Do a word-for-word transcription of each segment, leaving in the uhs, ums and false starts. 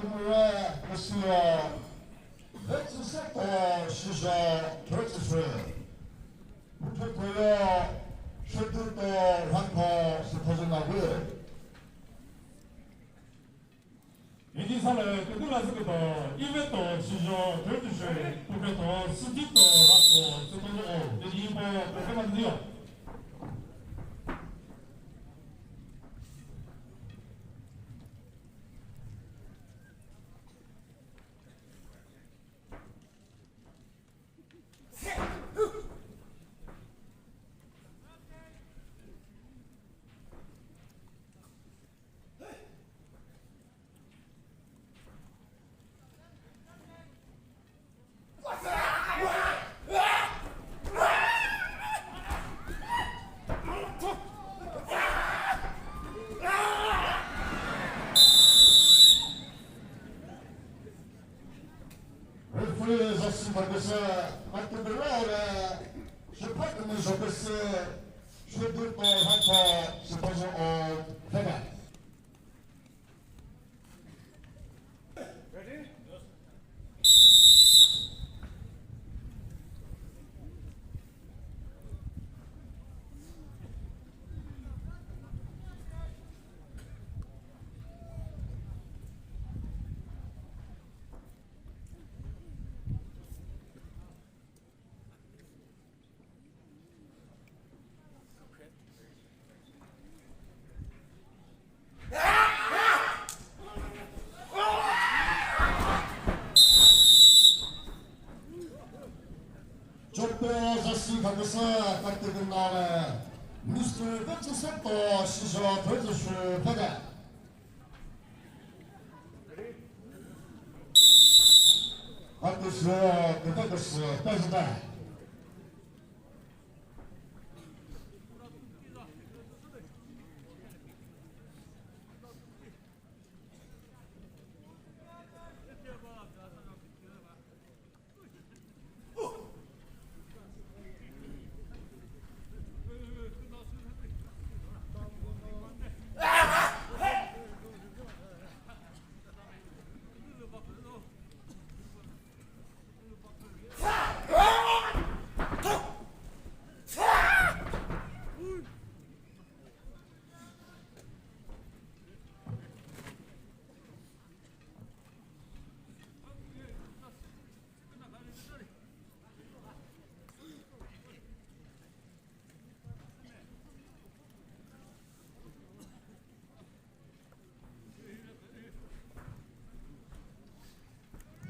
Mura Kusuo, Vetsüseto Shijo, Vetsüsü. Muthukuyo, Shudurto Ranko, Suphozo Navu. Yidi sale, Kudula Zükuto, Iveto Shijo, Vetsüsü, Pukreto, Sudito Ranko, Suphozo O, Yidi Ipo, Pukreto Zio. Referee zasi baküsü, Martin Beraure, şüpha kümüzho küsü, Shudurto Ranko, Suphozo O, Feda. Chopo zasi khaküsü, Kartik Nale, Mister Vetsüseto Shijo, Vetsüsü Feda. Kartik Sü, Kartik Sü, President.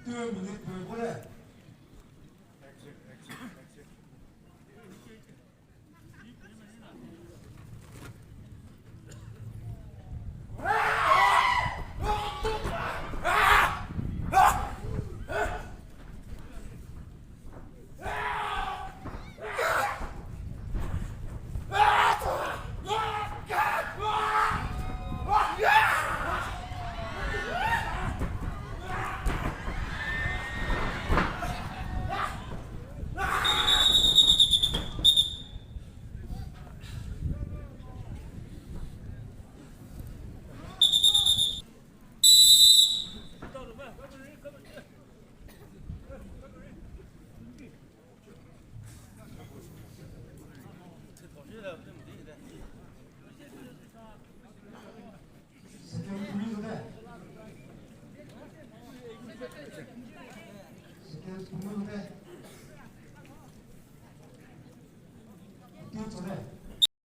Two minute, two minute. Second, please, there. Second, please, there. Second, there.